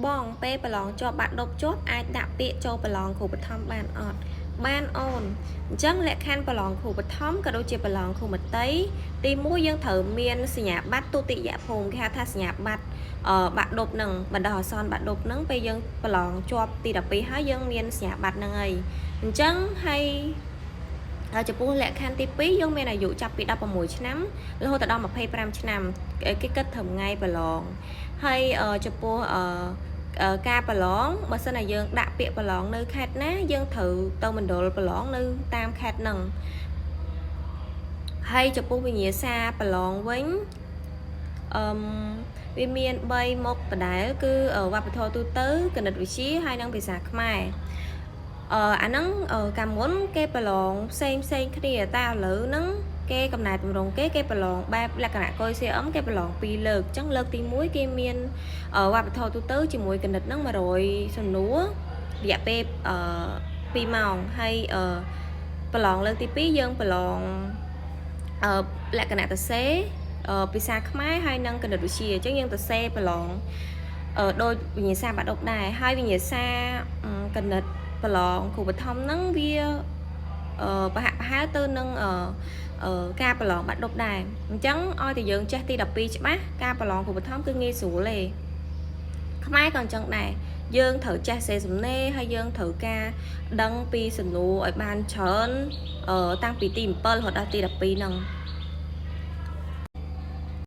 បងពេលប្រឡងជាប់បាក់ឌុបជាប់អាចដាក់ពាក្យចូលប្រឡងគ្រូបឋមបានអត់បានអូនអញ្ចឹងលក្ខខណ្ឌប្រឡងគ្រូបឋមក៏ដូចជាប្រឡងគ្រូមតីទី1យើងត្រូវមានសញ្ញាបត្រទុតិយភូមិគេហៅថាសញ្ញាបត្រអឺបាក់ឌុបនឹងបណ្ដោះអាសន្នបាក់ឌុបនឹងពេលយើងប្រឡងជាប់ទី12ហើយយើងមានសញ្ញាបត្រនឹងហើយអញ្ចឹងហើយហើយចំពោះលក្ខខណ្ឌទី2យើងមានអាយុចាប់ពី16ឆ្នាំរហូតដល់25ឆ្នាំគេគិតត្រឹមថ្ងៃប្រឡងហើយចំពោះអឺការប្រឡងបើសិនណាយើងដាក់ពាក្យប្រឡងនៅខេត្តណាយើងត្រូវទៅមណ្ឌលប្រឡងនៅតាមខេត្តហ្នឹងហើយចំពោះវិញ្ញាសាប្រឡងវិញអឺវាមាន3មុខដដែលគឺវប្បធម៌ទូទៅគណិតវិទ្យាហើយនិងភាសាខ្មែរអឺអាហ្នឹងកាលមុនគេប្រឡងផ្សេងផ្សេងគ្នាតែឥឡូវហ្នឹងគេកំណែតម្រង់គេគេប្រឡងបែបលក្ខណៈកុយ CM គេប្រឡង2លើកអញ្ចឹងលើកទី1គេមានវប្បធម៌ទូទៅជាមួយគណិតហ្នឹង100សំណួររយៈពេលអឺ2ម៉ោងហើយអឺប្រឡងលើកទី2យើងប្រឡងអឺលក្ខណៈតសេភាសាខ្មែរហើយនិងគណិតវិទ្យាអញ្ចឹងយើងទៅសេប្រឡងអឺដូចវិញ្ញាសាបាក់ឌុបដែរហើយវិញ្ញាសាគណិតប្រឡងគ្រូបឋមហ្នឹងវាអឺប្រហាក់ប្រហែលទៅនឹងអឺការប្រឡងបាក់ឌុបដែរអញ្ចឹងឲ្យតែយើងចេះទី12ច្បាស់ការប្រឡងគ្រូបឋមគឺងាយស្រួលទេខ្មែរក៏អញ្ចឹងដែរយើងត្រូវចេះសេសំណេរហើយយើងត្រូវការដឹងពីសំណួរឲ្យបានច្រើនតាំងពីទី7រហូតដល់ទី12ហ្នឹង។